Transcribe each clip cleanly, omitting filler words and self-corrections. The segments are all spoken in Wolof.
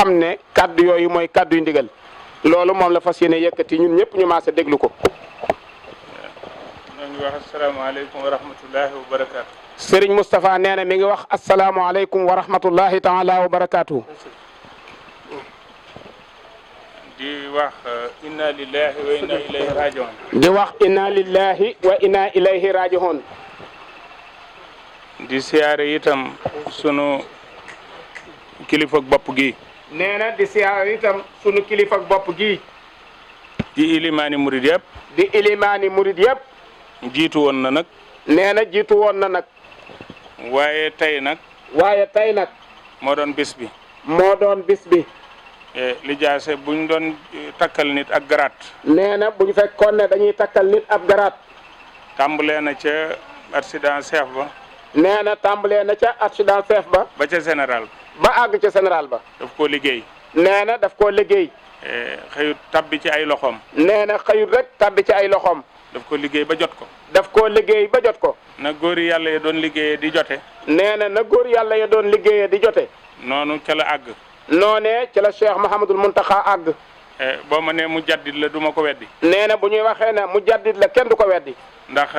xam ne kaddu yooyu mooy kaddu yu ndigal loolu moom la fas yéene yëkkati ñun ñëpp ñu maase déglu ko. ñoo ngi wax asalaamaaleykum wa rahmatullahi wa barakaatu. Serigne Moustapha nee na mi ngi wax asalaamaaleykum wa rahmatullahi taala wa barakaatu. di wax inna lillahi wa inna ilayhi rajiun. di wax inna lillahi wa inna ilayhi rajiun. di siyaare itam sunu kilifa bopp gi. nee na di siyaare itam sunu kilifa bopp gi. di ilimaani murid yëpp. di ilimaani murid yëpp. jiitu woon na nag. nee na jiitu woon na nag. waaye tey nag. moo doon bis bi. moo doon bis bi. li jaase buñ doon takkal nit ak garaat. nee na bu ñu fekkoon ne dañuy takkal nit ab garaat. tàmbalee na ca accident chef ba. nee na tàmbalee na ca accident chef ba. ba ca général. ba àgg ca général ba. daf koo liggéey. nee na daf koo liggéey. xëyut tabbi ci ay loxoom. nee na xëyut rek tabbi ci ay loxoom. daf ko liggéey ba jot ko. daf koo liggéey ba jot ko. na góor yàlla ya doon liggéeyee di jote. nee na góor yàlla ya doon liggéeyee di jote. noonu ca la àgg. noonee ci la Cheikh Mouhamadul Mountakha àgg. boo ma nee mu jaddit la du ma ko weddi. nee na bu ñuy waxee ne mu jaddit la kenn du ko weddi. ndax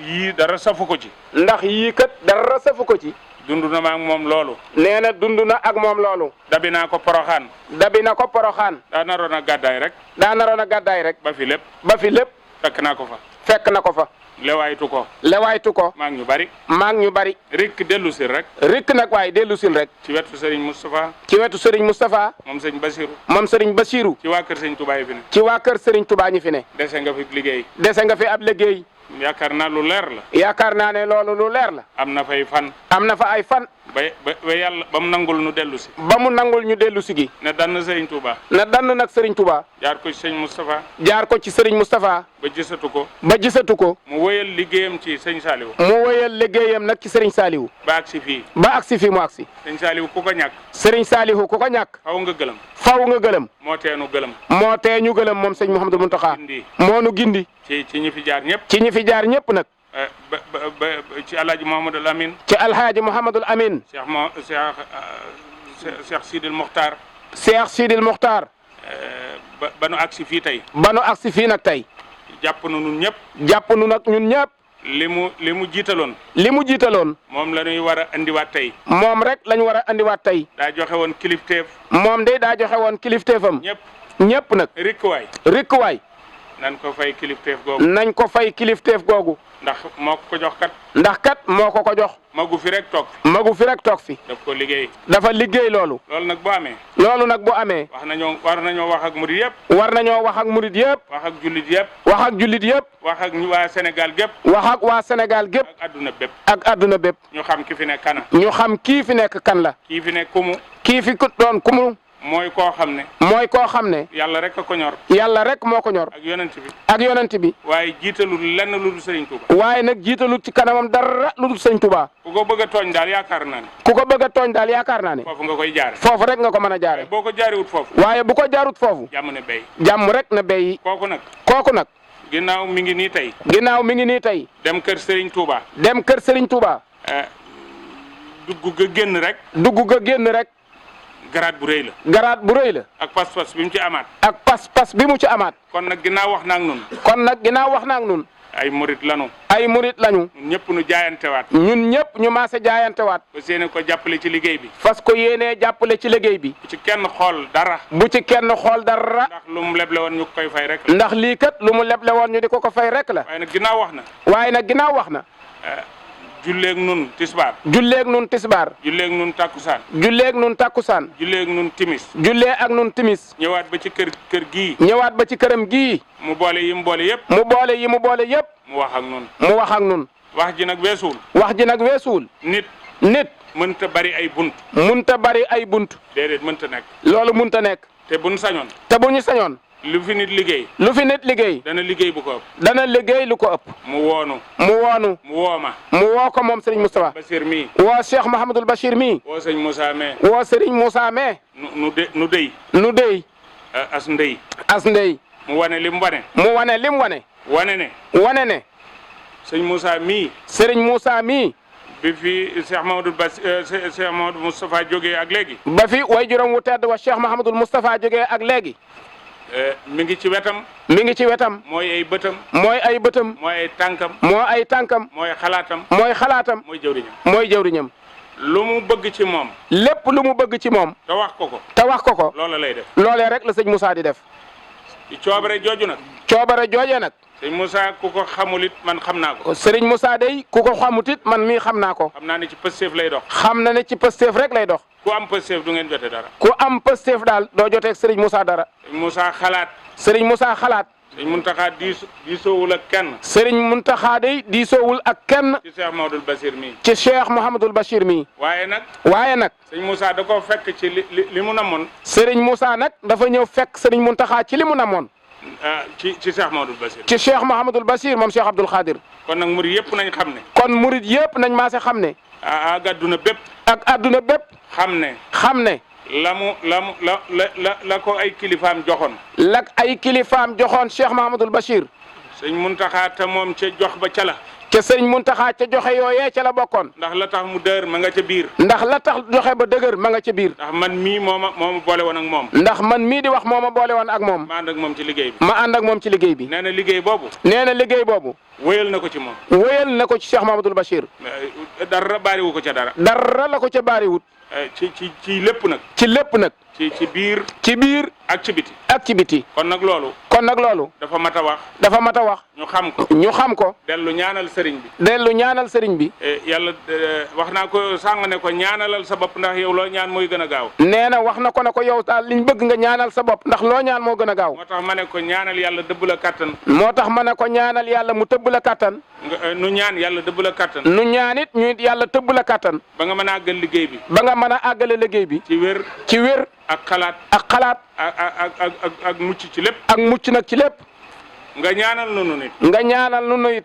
yii dara safu ko ci. ndax yii kat dara safu ko ci. dund na ma ak moom loolu. nee na dund na ak moom loolu. dabi naa ko poroxaan. dabi na ko poroxaan. daa naroon a gàddaay rek. daa naroon a gàddaay rek. ba fi lépp. ba fi lépp. fekk naa ko fa. fekk na ko fa. lewaaytu ko. lewaaytu ko. maa ngi ñu bari. maa ngi ñu bari. rikk dellu sil rek. rikk nag waaye dellu sil rek. ci wetu Serigne Moustapha. ci wetu Serigne Moustapha. moom sëñ Basiru. moom Serigne Basiru. ci waa kër sëñ Touba yi fi ne. ci waa kër Serigne Touba ñi fi ne. dese nga fi liggéey. dese nga fi ab liggéey. yaakaar naa lu leer la. yaakaar naa ne loolu lu leer la. am na fay fan. am na fa ay fan. ba yàlla ba mu nangul nu dellu si. ba mu nangul ñu dellu si gi. ne dann Serigne Touba. na dann nag Serigne Touba. jaar ko ci sëñ Moustapha. jaar ko ci Serigne Moustapha. ba gisatu ko. ba gisatu ko. mu wëyal liggéeyam ci sëñ Saliou. mu wëyal liggéeyam nag ci Serigne Saliou. ba agsi fii. ba agsi fii mu agsi. sëñ Saliou ku ko ñàkk. Serigne Saliou ku ko ñàkk. faw nga gëlëm. faw nga gëlëm. moo teenu gëlëm. moo tee ñu gëlëm moom sëñ Mouhamadou Mountakha. gindi. moo nu gindi. ci ñi fi jaar ñëpp. ci ñi fi jaar ñëpp nag. ba ci alhaji Mouhamadul Amin. ci alhaaji Mouhamadul Amin. Cheikh Sidil Mokhtar. Cheikh Sidil Mokhtar. ba nu agsi fii tey. ba nu agsi fii nag tey. jàpp nu ñun ñëpp. jàpp nu nag ñun ñëpp. li mu jiitaloon. li mu jiitaloon. moom la ñuy war a andiwaat tey. moom rek lañ war a andiwaat tey. daa joxe woon kilifteef. moom de daa joxe woon kilifteefam. ñëpp. ñëpp nag. rikkuwaay. rikkuwaay. nañ ko fay kilifteef googu. nañ ko fay kilifteef googu. ndax moo ko jox kat. ndax kat moo ko jox. magu fi rek toog. magu fi rek toog fi. daf ko liggéey. dafa liggéey loolu. loolu nag bu amee. loolu nag bu amee. war nañoo wax ak murid yëpp. war nañoo wax ak murid yëpp. wax ak jullit yëpp. wax ak jullit yëpp. wax ak waa Sénégal gépp. wax ak waa Sénégal gépp. ak adduna bépp. ak adduna bépp. ñu xam ki fi nekk kana. ñu xam kii fi nekk kan la. kii fi nekk kumu. kii fi doon kumu. mooy koo xam ne. mooy koo xam ne. yàlla rek a ko ñor. yàlla rek moo ko ñor. ak yonent bi. ak yonent bi. waaye jiitalul lenn lu dul Serigne Touba. waaye nag jiitalul ci kanamam dara lu dul Serigne Touba. ku ko bëgg a tooñ daal yaakaar naa ne. ku ko bëgg a tooñ daal yaakaar naa ne. foofu nga koy jaare. foofu rek nga ko mën a jaare. boo ko jaarewut foofu. waaye bu ko jaarut foofu. jàmm ne béy. jàmm rek na béy. kooku nag. kooku nag. ginnaaw mi ngi nii tey. ginnaaw mi ngi nii tey. dem kër Serigne Touba. dem kër Serigne Touba. dugg ga génn rek. dugg ga génn rek. garaat bu rëy la. garaat bu rëy la. ak pas-pas bi mu ci amaat. ak pas-pas bi mu ci amaat. kon nag ginnaaw wax na ak nun. kon nag ginnaaw wax na ak nun. ay murit lanu. ay murit lañu. ñun ñëpp nu jaayantewaat. ñun ñëpp ñu maase jaayantewaat. fas yéene ko jàppale ci liggéey bi. fas ko yéenee jàppale ci liggéey bi. bu ci kenn xool dara. bu ci kenn xool dara. ndax lu mu leble woon ñu koy fay rek la. ndax lii kat lu mu leble woon ñu di ko fay rek la. waaye nag ginnaaw wax na. waaye nag ginnaaw wax na. julleeg nun tisbaar. julleeg nun tisbaar. julleeg nun takkusaan. julleeg nun takkusaan. julleeg nun timis. jullee ak nun timis. ñëwaat ba ci kër gii. ñëwaat ba ci këram gii. mu boole yi mu boole yëpp. mu boole yi mu boole yëpp. mu wax ak nun. mu wax ak nun. wax ji nag weesuwul. wax ji nag weesuwul. nit. mënta bari ay bunt. mënta bari ay bunt. déedéet mënta nekk. loolu mënta nekk. te bu ñu sañoon. te bu ñu sañoon. lu fi nit liggéey. lu fi nit liggéey. dana liggéey bu ko ëpp. dana liggéey lu ko ëpp. mu woonu. mu woonu. mu wooma. mu woo ko moom Serigne Moustapha. Bachir mii. woo Cheikh Mouhamadul Bachir mii. woo sëñ Moussa mee. woo Serigne Moussa mee. nu dey. nu dey. as ndey. as ndey. mu wane li mu wane. mu wane li mu wane. wane ne. wane ne. sëñ Moussa mii. Serigne Moussa mii. bi fi Cheikh Mamadou Cheikh Mamadou Moustapha jógee ak léegi. ba fi way juróom wu tedd wa Cheikh Mahamadul Moustapha jógee ak léegi. mi ngi ci wetam. mi ngi ci wetam. mooy ay bëtam. mooy ay bëtam. mooy ay tànkam. moo ay tànkam. mooy xalaatam. mooy xalaatam. mooy jëwriñam. mooy jëwriñam. lu mu bëgg ci moom. lépp lu mu bëgg ci moom. te wax ko ko. te wax ko ko. loola lay def. loolee rek la sëñ Moussa di def. ci coobare jooju nag. coobare joojee nag. sëñ Moussa ku ko xamul it man xam naa ko. Serigne Moussa day ku ko xamut it man mii xam naa ko. xam naa ne ci Pastef lay dox. xam na ne ci Pastef rek lay dox. ku am Pastef du ngeen jote dara. ku am Pastef daal doo joteeg Serigne Moussa dara. sëñ Moussa xalaat. Serigne Moussa xalaat. sëñ Muntaxa diisoowul ak kenn. Serigne Muntaxa day diisoowul ak kenn. ci Cheikh Mamadou Bachir mii. ci Cheikh Mouhamadul Bachir mii. waaye nag. waaye nag. sëñ Moussa da koo fekk ci li mu namoon. Serigne Moussa nag dafa ñëw fekk Serigne Muntaxa ci li mu namoon. ci Cheikh Mamadou Bachir. ci Cheikh Mouhamadul Bachir moom Cheikh Abdoul Khadir. kon nag murid yëpp nañ xam ne. kon murid yëpp nañ maase xam ne. ak adduna bépp. ak adduna bépp. xam ne. xam ne. la ko ay kilifaam joxoon. lak ay kilifaam joxoon Cheikh Mahamadul Bachir. sëñ Muntaxa te moom ca jox ba ca la. ca sëñ Muntaxa ca joxe yooyee ca la bokkoon. ndax la tax mu dër ma nga ca biir. ndax la tax joxe ba dëgër ma nga ca biir. ndax man mii moo ma boole woon ak moom. ndax man mii di wax moo ma boole woon ak moom. ma ànd ak moom ci liggéey bi. ma ànd ak moom ci liggéey bi. nee na liggéey boobu. nee na liggéey boobu. wéyal na ko ci moom. wéyal na ko ci Cheikh Mahamadul Bachir. dara baariwu ko ca dara. dara la ko ca baariwut. ci lépp nag. ci lépp nag. ci biir. ci biir. ak ci biti. ak ci biti. kon nag loolu. kon nag loolu. dafa mat a wax. dafa mat a wax. ñu xam ko. ñu xam ko. dellu ñaanal sëriñ bi. dellu ñaanal sëriñ bi. yàlla wax naa ko sàng ne ko ñaanalal sa bopp ndax yow loo ñaan mooy gën a gaaw. nee na wax na ko ne ko yow daal liñ bëgg nga ñaanal sa bopp ndax loo ñaan moo gën a gaaw. moo tax ma ne ko ñaanal yàlla dëbb la kattan. moo tax ma ne ko ñaanal yàlla mu tëbb la kattan. nu ñaan yàlla dëbb la kattan. nu ñaan it ñu yàlla tëbb la kattan. ba nga mën a àggal liggéey bi. ba nga mën a àggale liggéey bi. ci wér. ci wér. ak xalaat. ak xalaat. ak mucc ci lépp. ak mucc nag ci lépp. nga ñaanal nu nit. nga ñaanal nu it.